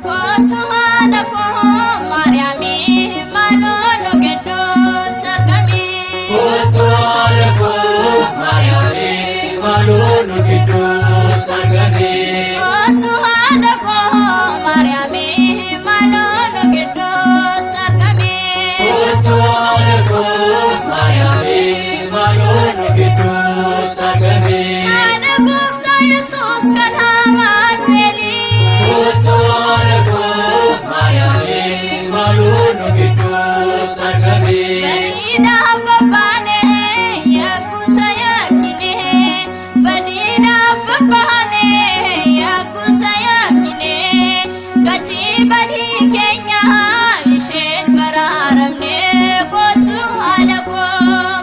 Kootu haadha koo Maariyaamii maaloo nu gidduutti argami. Kootu haadha koo Maariyaamii maaloo nu gidduutti argami. Kootu haadha koo Maariyaamii maaloo nu gidduutti argami. Kootu haadha koo Maariyaamii maaloo nu gidduutti argami. Haadha gooftaa Yesuus kan Amaanu'eelii. Kootu haadha koo Maariyaamii maaloo nu gidduutti argami. Badiidhaaf babbaanee yakkuusa yakkinee. Badiidhaaf babbaanee yakkuusa yakkinee. Gatii badii keenya isheen baraaramnee kootu haadha koo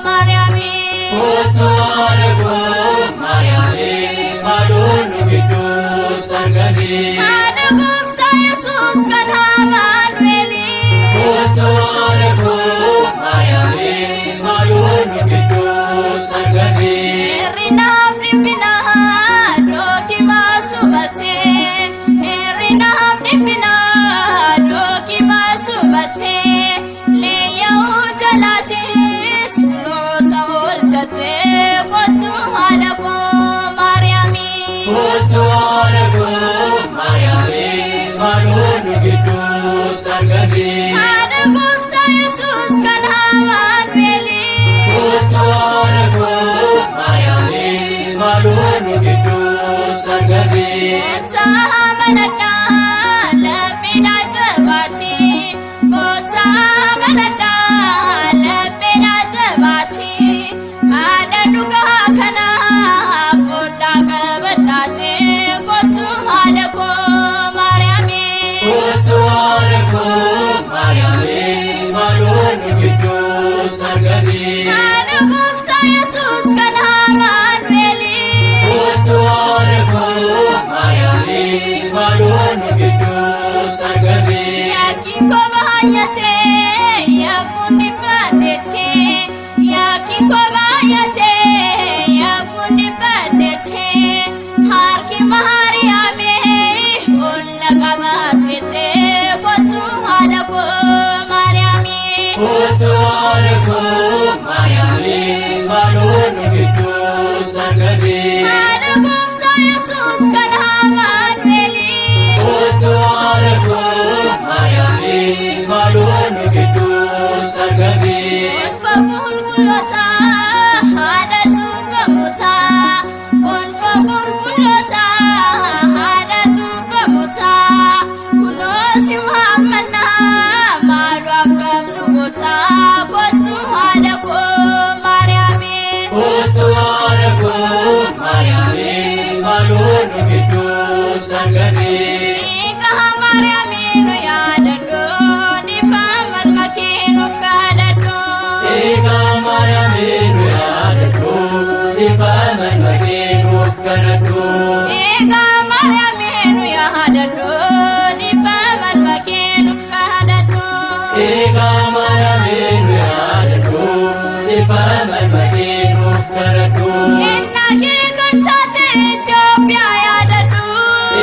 Maariyaamii. Kootu haadha koo Maariyaamii maaloo nu gidduutti argami. Haadha gooftaa Yesuus kan Amaanu'eelii. Kootu haadha koo Maariyaamii maaloo nu gidduutti argami. Hir'inaaf dhiphinaa dhookimaa subatee. Hir'inaaf dhiphinaa dhookimaa subatee. Leeyya'uu jalaatis kunuunsa oolchatee. Kootu haadha koo Maariyaamii. Kootu haadha koo Maariyaamii maaloo nu gidduutti argami. Haadha gooftaa Yesuus kan Amaanu'eelii. Kootu haadha koo Maariyaamii maaloo nu gidduutti argami. Kootaa amanadhaa lapheen ajabaati. Kootaa amanadhaa lapheen ajabaati. Haadha dhugaa kanaa foddaa qabadhaati. Kootu haadha koo Maariyaamii. Kootu haadha koo Maariyaamii maaloo nu gidduutti argami. Haadha gooftaa Yesuus kan Amaanu'eelii. Kootu haadha koo Maariyaamii maaloo nu gidduutti argami. Yakki koo baay'atee yakkuun dhibbateetti. Yakki koo baay'atee yakkuun dhibbateetti. Harki Maariyaamii ol qabateetti. Kootu haadha koo Maariyaamii. Kootu haadha koo Maariyaamii maaloo nu gidduutti argami. Haadha gooftaa Yesuus kan Amaanu'eelii. Kootu haadha koo Maariyaamii maaloo nu gidduutti argami. Gonfa qulqullootaa haadha cuuphamootaa. Gonfa qulqullootaa haadha cuuphamootaa. Kunoo si waammannaa maaloo akkam nu gootaa. Kootu haadha koo Maariyaamii. Kootu haadha koo Maariyaamii maaloo nu gidduutti argami. Dhiiga Maariyaamii nu yaadadhu. Dhiifama makee nuuf kadhadhu. Eegaa Maariyaamii nu yaadadhu dhiifama makee nuuf kadhadhu. Eegaa Maariyaamii nu yaadadhu. Dhiifama makee nuuf kadhadhu. Eegaa Maariyaamii nu yaadadhu dhiifama makee nuuf kadhadhu. Innaa kee kan taate Itoophiyaa yaadadhu.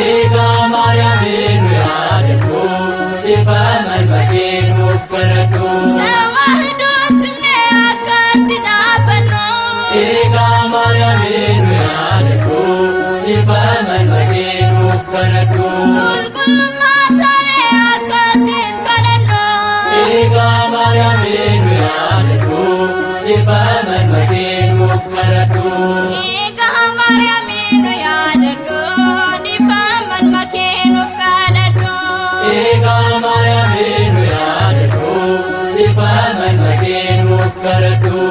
Eegaa Maariyaamii nu yaadadhu dhiifama makee nuuf kadhadhu. Tawaahidootti illee akkatti dhaabbannu. Eegaa Maariyaamii nu yaadadhu dhiifama makee nuuf kadhadhu. Qulqullummaa taanee akkasiin kadhannu. Eegaa Maariyaamii nu yaadadhu dhiifama makee nuuf kadhadhu. Eegaa Maariyaamii nu yaadadhu. Dhiifama makee nuuf kadhadhu. Eegaa Maariyaamii nu yaadadhu dhiifama makee nuuf kadhadhu.